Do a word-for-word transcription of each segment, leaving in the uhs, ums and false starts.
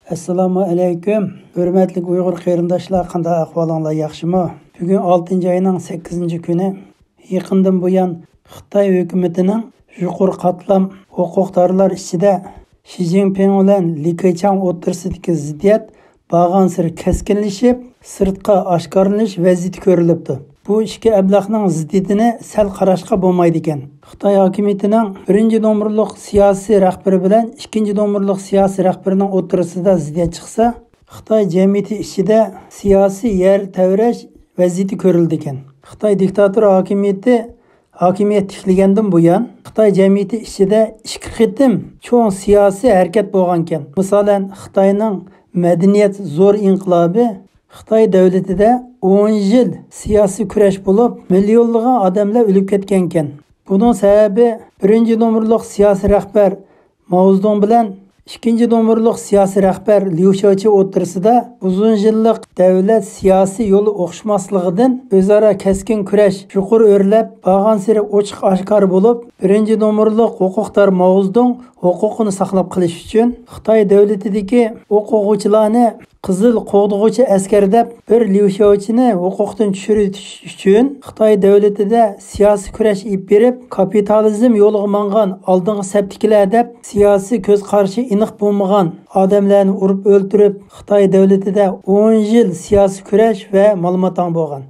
ئەسسالامۇ ئەلەيكۇم. ھۆرمەتلىك ئۇيغۇر قېرىنداشلار، قانداق ئەھۋالىڭلار، ياخشىمۇ؟ بۈگۈن ئالتىنچى ئاينىڭ سەككىزىنچى كۈنى. يېقىندىن بۇيان خىتاي ھۆكۈمىتىنىڭ يۇقىرى قاتلام ھوقۇقدارلار ئىچىدە شى جىنپىڭ بىلەن لى كېچاڭ ئوتتۇرىسىدىكى زىددىيەت بارغانسېرى كەسكىنلىشىپ، سىرتقا ئاشكارىلىنىش ۋەزىيىتى كۆرۈلۈپتۇ. بۇ ئىككى ئەبلەخنىڭ زىددىيىتىنى سەل قاراشقا بولمايدىكەن. خىتاي ھاكىمىيىتىنىڭ بىرىنچى نومۇرلۇق سىياسىي رەھبىرى بىلەن ئىككىنچى نومۇرلۇق سىياسىي رەھبىرىنىڭ ئوتتۇرىسىدا زىددىيەت چىقسا، خىتاي جەمئىيىتى ئىچىدە سىياسىي يەر تەۋرەش ۋەزىيىتى كۆرۈلىدىكەن. خىتاي دىكتاتور ھاكىمىيىتى ھاكىمىيەت تىكلىگەندىن بۇيان، خىتاي جەمئىيىتى ئىچىدە ئىككى قېتىم چوڭ سىياسىي ھەرىكەت بولغانىكەن. مىسالەن، خىتاينىڭ مەدەنىيەت زور ئىنقىلابى خىتاي دۆلىتىدە ئون يىل سىياسىي كۈرەش بولۇپ، مىليونلىغان ئادەملەر ئۆلۈپ كەتكەنىكەن. بۇنىڭ سەۋەبى، بىرىنچى نومۇرلۇق سىياسىي رەھبەر ماۋزېدۇڭ بىلەن ئىككىنچى نومۇرلۇق سىياسىي رەھبەر ليۇ شياۋچى ئوتتۇرىسىدا ئۇزۇن يىللىق دەۋلەت سىياسىي يولى ئوخشىماسلىقىدىن ئۆزئارا كەسكىن كۈرەش يۇقىرى ئۆرلەپ، بارغانسېرى ئوچۇق ئاشكارا بولۇپ، بىرىنچى نومۇرلۇق ھوقۇقدار ماۋزېدۇڭ ھوقۇقىنى ساقلاپ قېلىش ئۈچۈن خىتاي دۆلىتىدىكى ئوقۇغۇچىلارنى قىزىل قوغدىغۇچى ئەسكەر دەپ، بىر ليۇ شياۋچىنى ھوقۇقتىن چۈشۈرۈۋېتىش ئۈچۈن خىتاي دۆلىتىدە سىياسىي كۈرەش ئېلىپ بېرىپ، كاپىتالىزم يولىغا ماڭغان ئالدىنقى سەپتىكىلەر دەپ سىياسىي كۆز قارىشى ئېنىق بولمىغان ئادەملەرنى ئۇرۇپ ئۆلتۈرۈپ، خىتاي دۆلىتىدە ئون يىل سىياسىي كۈرەش ۋە مالىماتاڭ بولغان.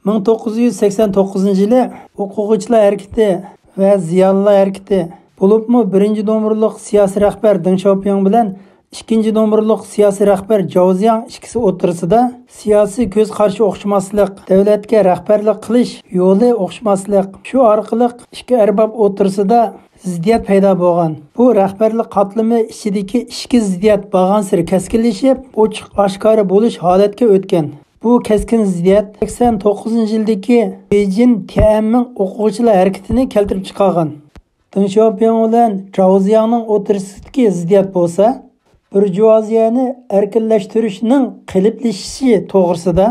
مىڭ توققۇز يۈز سەكسەن توققۇزىنچى يىلى ئوقۇغۇچىلار ھەرىكىتى ۋە زىيالىيلار ھەرىكىتى، بولۇپمۇ بىرىنچى نومۇرلۇق سىياسىي رەھبەر دېڭ شياۋپىڭ بىلەن ئىككىنچى نومۇرلۇق سىياسىي رەھبەر جاۋ زياڭ ئىككىسى ئوتتۇرىسىدا سىياسىي كۆز قارىشى ئوخشىماسلىق، دۆلەتكە رەھبەرلىك قىلىش يولى ئوخشىماسلىق، شۇ ئارقىلىق ئىككى ئەرباب ئوتتۇرىسىدا زىددىيەت پەيدا بولغان. بۇ رەھبەرلىك قاتلىمى ئىچىدىكى ئىچكى زىددىيەت بارغانسېرى كەسكىنلىشىپ، ئوچۇق ئاشكارا بولۇش ھالەتكە ئۆتكەن. بۇ كەسكىن زىددىيەت سەكسەن توققۇزىنچى يىلدىكى بېيجىڭ تيەنئەنمېن ئوقۇغۇچىلار ھەرىكىتىنى كەلتۈرۈپ چىقارغان. دېڭ شياۋپىڭ بىلەن جاۋ زياڭنىڭ ئوتتۇرىسىدىكى زىددىيەت بولسا، بۇرژۇئازىيەنى ئەركىنلەشتۈرۈشنىڭ قېلىپلىشىشى توغرىسىدا،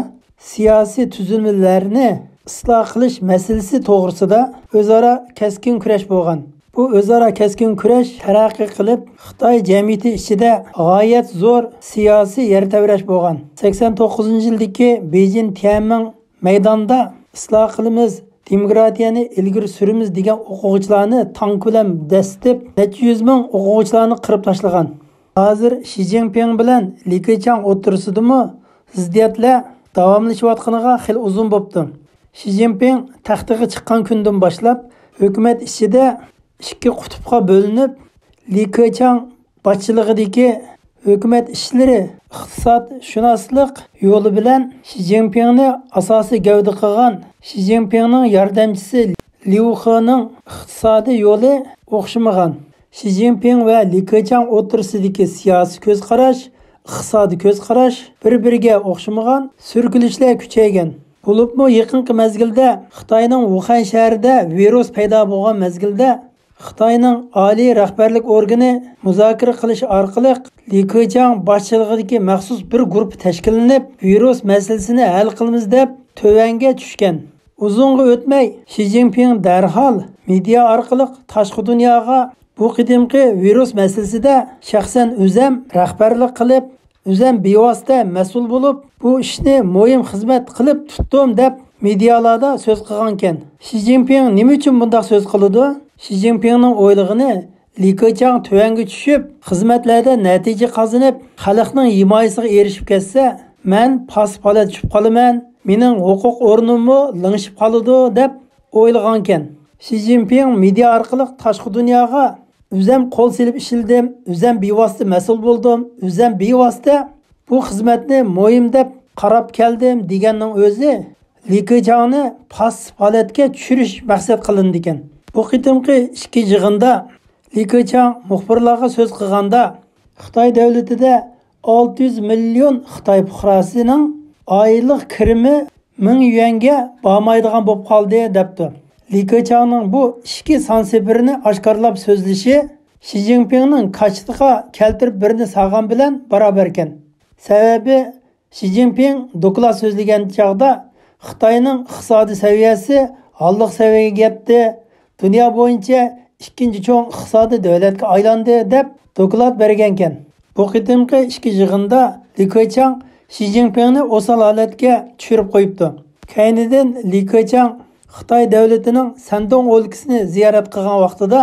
سىياسىي تۈزۈلمىلەرنى ئىسلاھ قىلىش مەسىلىسى توغرىسىدا ئۆزئارا كەسكىن كۈرەش بولغان. بۇ ئۆزئارا كەسكىن كۈرەش تەرەققىي قىلىپ، خىتاي جەمئىيىتى ئىچىدە غايەت زور سىياسىي يەر تەۋرەش بولغان. سەكسەن توققۇزىنچى يىلدىكى بېيجىڭ تيەنئەنمېن مەيداندا ئىسلاھ قىلىمىز، دېموكراتىيەنى ئىلگىرى سۈرىمىز دېگەن ئوقۇغۇچىلارنى تاڭ كۆلەم دەسسىتىپ، نەچچە يۈز مىڭ ئوقۇغۇچىلارنى قىرىپ تاشلىغان. ھازىر شى جىنپىڭ بىلەن لى كېچاڭ ئوتتۇرىسىدىمۇ زىددىيەتلەر داۋاملىشىۋاتقىنىغا خېلى ئۇزۇن بوپتۇ. شى جىنپىڭ تەختىگە چىققان كۈندىن باشلاپ، ھۆكۈمەت ئىچىدە ئىككى قۇتۇپقا بۆلۈنۈپ، لى كېچاڭ باشچىلىقىدىكى ھۆكۈمەت ئىشلىرى ئىقتىسادشۇناسلىق يولى بىلەن شى جىنپىڭنى ئاساسىي گەۋدە قىلغان شى جىنپىڭنىڭ ياردەمچىسى ليۇ خېنىڭ ئىقتىسادىي يولى ئوخشىمىغان. شى جىنپىڭ ۋە لى كېچاڭ ئوتتۇرىسىدىكى سىياسىي كۆز قاراش، ئىقتىسادىي كۆز قاراش بىر-بىرىگە ئوخشىمىغان، سۈركىلىشلەر كۈچەيگەن. بولۇپمۇ يېقىنقى مەزگىلدە خىتاينىڭ ۋۇخەن شەھىرىدە ۋىرۇس پەيدا بولغان مەزگىلدە، خىتاينىڭ ئالىي رەھبەرلىك ئورگىنى مۇزاكىرە قىلىش ئارقىلىق لى كېچاڭ باشچىلىقىدىكى مەخسۇس بىر گۇرۇپپا تەشكىللىنىپ، ۋىرۇس مەسىلىسىنى ھەل قىلىمىز دەپ تۆۋەنگە چۈشكەن. ئۇزۇنغا ئۆتمەي، شى جىنپىڭ دەرھال مېدىيا ئارقىلىق تاشقى دۇنياغا بۇ قېتىمقى ۋىرۇس مەسىلىسىدە شەخسەن ئۆزەم رەھبەرلىك قىلىپ، ئۆزەم بىۋاسىتە مەسئۇل بولۇپ، بۇ ئىشنى مۇھىم خىزمەت قىلىپ تۇتتۇم، دەپ مېدىيالاردا سۆز قىلغانىكەن. شى جىنپىڭ نېمە ئۈچۈن بۇنداق سۆز قىلىدۇ؟ شى جىنپىڭنىڭ ئويلىغىنى، لى كېچاڭ تۆۋەنگە چۈشۈپ، خىزمەتلەردە نەتىجە قازىنىپ، خەلقنىڭ ھىمايىسىگە ئېرىشىپ كەتسە، مەن پاس-پالەت چۈشۈپ قالىمەن، مېنىڭ ھوقۇق ئورنۇممۇ لىڭشىپ قالىدۇ، دەپ ئويلىغانىكەن. شى جىنپىڭ مېدىيا ئارقىلىق تاشقى دۇنياغا، ئۆزەم قول سېلىپ ئىشلىدىم، ئۆزەم بىۋاسىتە مەسئۇل بولدۇم، ئۆزەم بىۋاسىتە بۇ خىزمەتنى مۇھىم دەپ قاراپ كەلدىم، دېگەننىڭ ئۆزى لى كېچاڭنى پاس-پالەتكە چۈشۈرۈش مەقسەت قىلىنىدىكەن. بۇ قېتىمقى ئىككى يىغىندا لى كېچاڭ مۇخبىرلارغا سۆز قىلغاندا، خىتاي دۆلىتىدە ئالتە يۈز مىليون خىتاي پۇقراسىنىڭ ئايلىق كىرىمى مىڭ يۈەنگە بارمايدىغان بولۇپ قالدى، دەپتۇ. لى كېچاڭنىڭ بۇ ئىككى سان سېپىرىنى ئاشكارىلاپ سۆزلىشى شى جىنپىڭنىڭ كاچىتىغا كەلتۈرۈپ بىرنى سالغان بىلەن باراۋەركەن. سەۋەبى، شى جىنپىڭ دوكلات سۆزلىگەن چاغدا خىتاينىڭ ئىقتىسادىي سەۋىيەسى ھاللىق سەۋىيەگە يەتتى، دۇنيا بويىچە ئىككىنچى چوڭ ئىقتىسادىي دۆلەتكە ئايلاندى، دەپ دوكلات بەرگەنكەن. بۇ قېتىمقى ئىككى يىغىندا لى كېچاڭ شى جىنپىڭنى ئوسال ھالەتكە چۈشۈرۈپ قويۇپتۇ. كەينىدىن لى كېچاڭ خىتاي دۆلىتىنىڭ سەندۇڭ ئۆلكىسىنى زىيارەت قىلغان ۋاقتىدا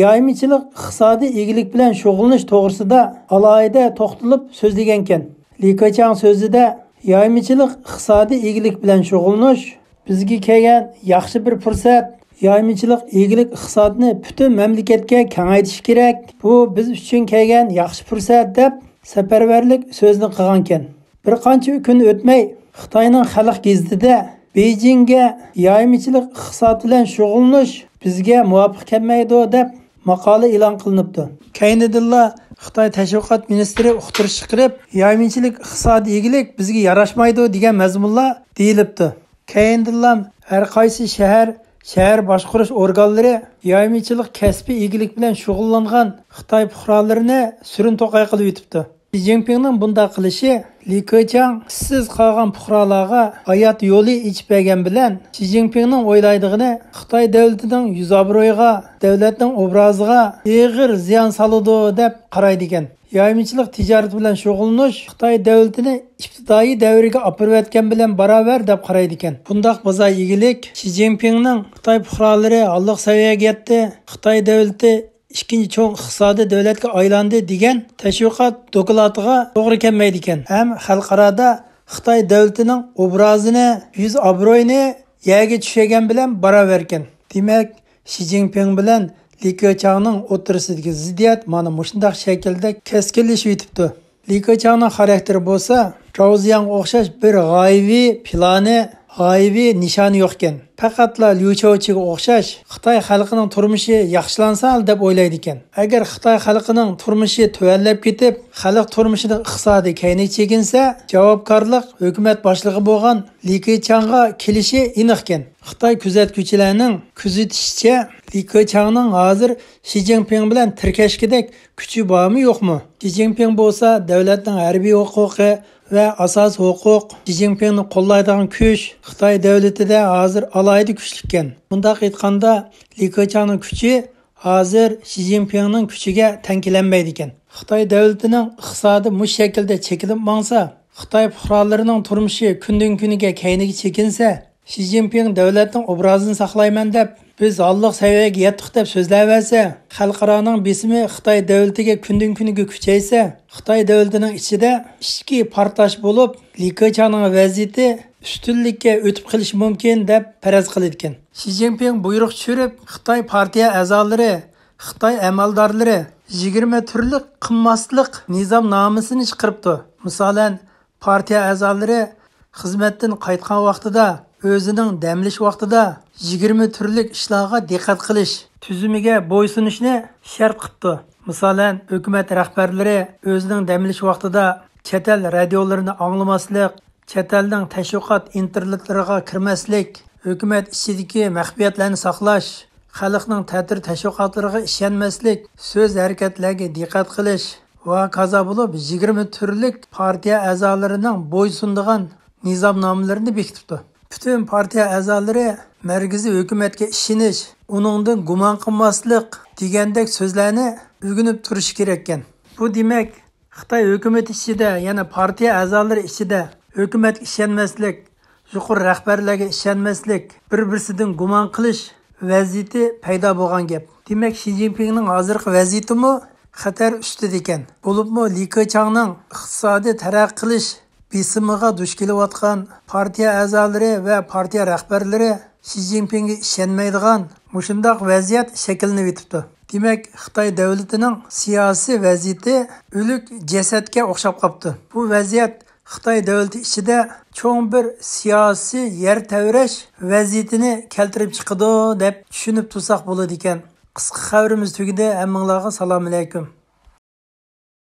يايمىچىلىق ئىقتىسادىي ئىگىلىك بىلەن شۇغۇللىنىش توغرىسىدا ئالاھىدە توختىلىپ سۆزلىگەنكەن. لى كېچاڭ سۆزىدە يايمىچىلىق ئىقتىسادىي ئىگىلىك بىلەن شۇغۇللىنىش بىزگە كەلگەن ياخشى بىر پۇرسەت. يايمىچىلىق ئىگىلىك ئىقتىسادىنى پۈتۈن مەملىكەتكە كېڭەيتىش كېرەك. بۇ بىز ئۈچۈن كەلگەن ياخشى پۇرسەت، دەپ سەپەرۋەرلىك سۆزىنى قىلغانىكەن. بىر قانچە كۈن ئۆتمەي، خىتاينىڭ خەلق گېزىتىدە بېيجىڭگە يايمىچىلىق ئىقتىساد بىلەن شۇغۇللىنىش بىزگە مۇۋاپىق كەلمەيدۇ، دەپ ماقالە ئېلان قىلىنىپتۇ. كەينىدىنلا خىتاي تەشۋىقات مىنىستىرى ئۇقتۇرۇش چىقىرىپ، يايمىچىلىك ئىقتىسادىي ئىگىلىك بىزگە ياراشمايدۇ دېگەن مەزمۇنلار دېيىلىپتۇ. كەينىدىنلا ھەر قايسى شەھەر، شەھەر باشقۇرۇش ئورگانلىرى يايمىچىلىق كەسپىي ئىگىلىك بىلەن شۇغۇللانغان خىتاي پۇقرالىرىنى سۈرۈن توقاي قىلىۋېتىپتۇ. شى جىنپىڭنىڭ بۇنداق قىلىشى لى كېچاڭ ئىشسىز قالغان پۇقرالارغا ھايات يولى ئېچىپ بەرگەن بىلەن، شى جىنپىڭنىڭ ئويلايدىغىنى خىتاي دۆلىتىنىڭ يۈز ئابرۇيىغا، دۆلەتنىڭ ئوبرازىغا ئېغىر زىيان سالىدۇ، دەپ قارايدىكەن. يايمىچىلىق تىجارىتى بىلەن شۇغۇللىنىش خىتاي دۆلىتىنى ئىپتىدائىي دەۋرگە ئاپىرىۋەتكەن بىلەن باراۋەر، دەپ قارايدىكەن. بۇنداق بازار ئىگىلىك شى جىنپىڭنىڭ خىتاي پۇقرالىرى ھاللىق سەۋىيەگە يەتتى، خىتاي دۆلىتى ئىككىنچى چوڭ ئىقتىسادىي دۆلەتكە ئايلاندى دېگەن تەشۋىقات دوكلاتىغا توغرا كەلمەيدىكەن ھەم خەلقئارادا خىتاي دۆلىتىنىڭ ئوبرازىنى، يۈز ئابرۇيىنى يەرگە چۈشۈرگەن بىلەن باراۋەركەن. دېمەك، شى جىنپىڭ بىلەن لى كېچاڭنىڭ ئوتتۇرىسىدىكى زىددىيەت مانا مۇشۇنداق شەكىلدە كەسكىنلىشىۋېتىپتۇ. لى كېچاڭنىڭ خاراكتېرى بولسا، جاۋ زىياڭغا ئوخشاش بىر غايىۋى پىلانى، غايىۋى نىشانى يوقكەن. پەقەتلا ليۇ چاۋچىگە ئوخشاش خىتاي خەلقىنىڭ تۇرمۇشى ياخشىلانسا دەپ ئويلايدىكەن. ئەگەر خىتاي خەلقىنىڭ تۇرمۇشى تۆۋەنلەپ كېتىپ، خەلق تۇرمۇشىنىڭ ئىقتىسادى كەينىگە چېكىنسە، جاۋابكارلىق ھۆكۈمەت باشلىقى بولغان لى كېچاڭغا كېلىشى ئېنىقكەن. خىتاي كۆزەتكۈچىلەرنىڭ كۆزىتىشىچە، لى كېچاڭنىڭ ھازىر شى جىنپىڭ بىلەن تىركەشكۈدەك كۈچى بارمۇ يوقمۇ؟ شى جىنپىڭ بولسا دۆلەتنىڭ ھەربىي ھوقۇقى ۋە ئاساسىي ھوقۇق، شى جىنپىڭنى قوللايدىغان كۈچ خىتاي دۆلىتىدە ھازىر ئالاھىدە كۈچلۈككەن. مۇنداق ئېيتقاندا، لى كېچاڭنىڭ كۈچى ھازىر شى جىنپىڭنىڭ كۈچىگە تەڭ كېلەلمەيدىكەن. خىتاي دۆلىتىنىڭ ئىقتىسادى مۇشۇ شەكىلدە چېكىنىپ ماڭسا، خىتاي پۇقرالىرىنىڭ تۇرمۇشى كۈندىن-كۈنگە كەينىگە چېكىنسە، شى جىنپىڭ دۆلەتنىڭ ئوبرازىنى ساقلايمەن دەپ، بىز ھاللىق سەۋىيەگە يەتتۇق دەپ سۆزلەۋەرسە، خەلقئارانىڭ بېسىمى خىتاي دۆلىتىگە كۈندىن-كۈنگە كۈچەيسە، خىتاي دۆلىتىنىڭ ئىچىدە ئىچكى پارتلاش بولۇپ، لى كېچاڭنىڭ ۋەزىيىتى ئۈستۈنلۈككە ئۆتۈپ قېلىشى مۇمكىن دەپ پەرەز قىلىدىكەن. شى جىنپىڭ بۇيرۇق چۈشۈرۈپ، خىتاي پارتىيە ئەزالىرى، خىتاي ئەمەلدارلىرى يىگىرمە تۈرلۈك قىمماسلىق نىزامنامىسىنى چىقىرىپتۇ. مىسالەن، پارتىيە ئەزالىرى خىزمەتتىن قايتقان ۋاقتىدا، ئۆزىنىڭ دەم ئېلىش ۋاقتىدا يىگىرمە تۈرلۈك ئىشلارغا دىققەت قىلىش تۈزۈمىگە بويسۇنۇشنى شەرت قىپتۇ. مىسالەن، ھۆكۈمەت رەھبەرلىرى ئۆزىنىڭ دەم ئېلىش ۋاقتىدا چەت ئەل رادىيولىرىنى ئاڭلىماسلىق، چەت ئەلنىڭ تەشۋىقات ئىنتېرنېتلىرىغا كىرمەسلىك، ھۆكۈمەت ئىچىدىكى مەخپىيەتلەرنى ساقلاش، خەلقنىڭ تەتۈر تەشۋىقاتلىرىغا ئىشەنمەسلىك، سۆز ھەرىكەتلەرگە دىققەت قىلىش ۋە ھاكازا بولۇپ، يىگىرمە تۈرلۈك پارتىيە ئەزالىرىنىڭ بويسۇنىدىغان نىزامنامىلىرىنى بېكىتىپتۇ. پۈتۈن پارتىيە ئەزالىرى مەركىزىي ھۆكۈمەتكە ئىشىنىش، ئۇنىڭدىن گۇمان قىلماسلىق دېگەندەك سۆزلەرنى ئۆگىنىپ تۇرۇشى كېرەككەن. بۇ دېمەك، خىتاي ھۆكۈمىتى ئىچىدە، يەنى پارتىيە ئەزالىرى ئىچىدە ھۆكۈمەتكە ئىشەنمەسلىك، يۇقىرى رەھبەرلەرگە ئىشەنمەسلىك، بىر-بىرسىدىن گۇمان قىلىش ۋەزىيىتى پەيدا بولغان گەپ. دېمەك، شى جىنپىڭنىڭ ھازىرقى ۋەزىيىتىمۇ خەتەر ئۈستىدىكەن. بولۇپمۇ لى كېچاڭنىڭ ئىقتىسادىي تەرەققىي قىلىش بېسىمىغا دۇچ كېلىۋاتقان پارتىيە ئەزالىرى ۋە پارتىيە رەھبەرلىرى شى جىنپىڭگە ئىشەنمەيدىغان مۇشۇنداق ۋەزىيەت شەكىللىنىۋېتىپتۇ. دېمەك، خىتاي دۆلىتىنىڭ سىياسىي ۋەزىيىتى ئۆلۈك جەسەتكە ئوخشاپ قاپتۇ. بۇ ۋەزىيەت خىتاي دۆلىتى ئىچىدە چوڭ بىر سىياسىي يەر تەۋرەش ۋەزىيىتىنى كەلتۈرۈپ چىقىدۇ، دەپ چۈشىنىپ تۇرساق بولىدىكەن. قىسقا خەۋىرىمىز تۈگىدى. ھەممىڭلارغا سالام ئەلەيكۇم.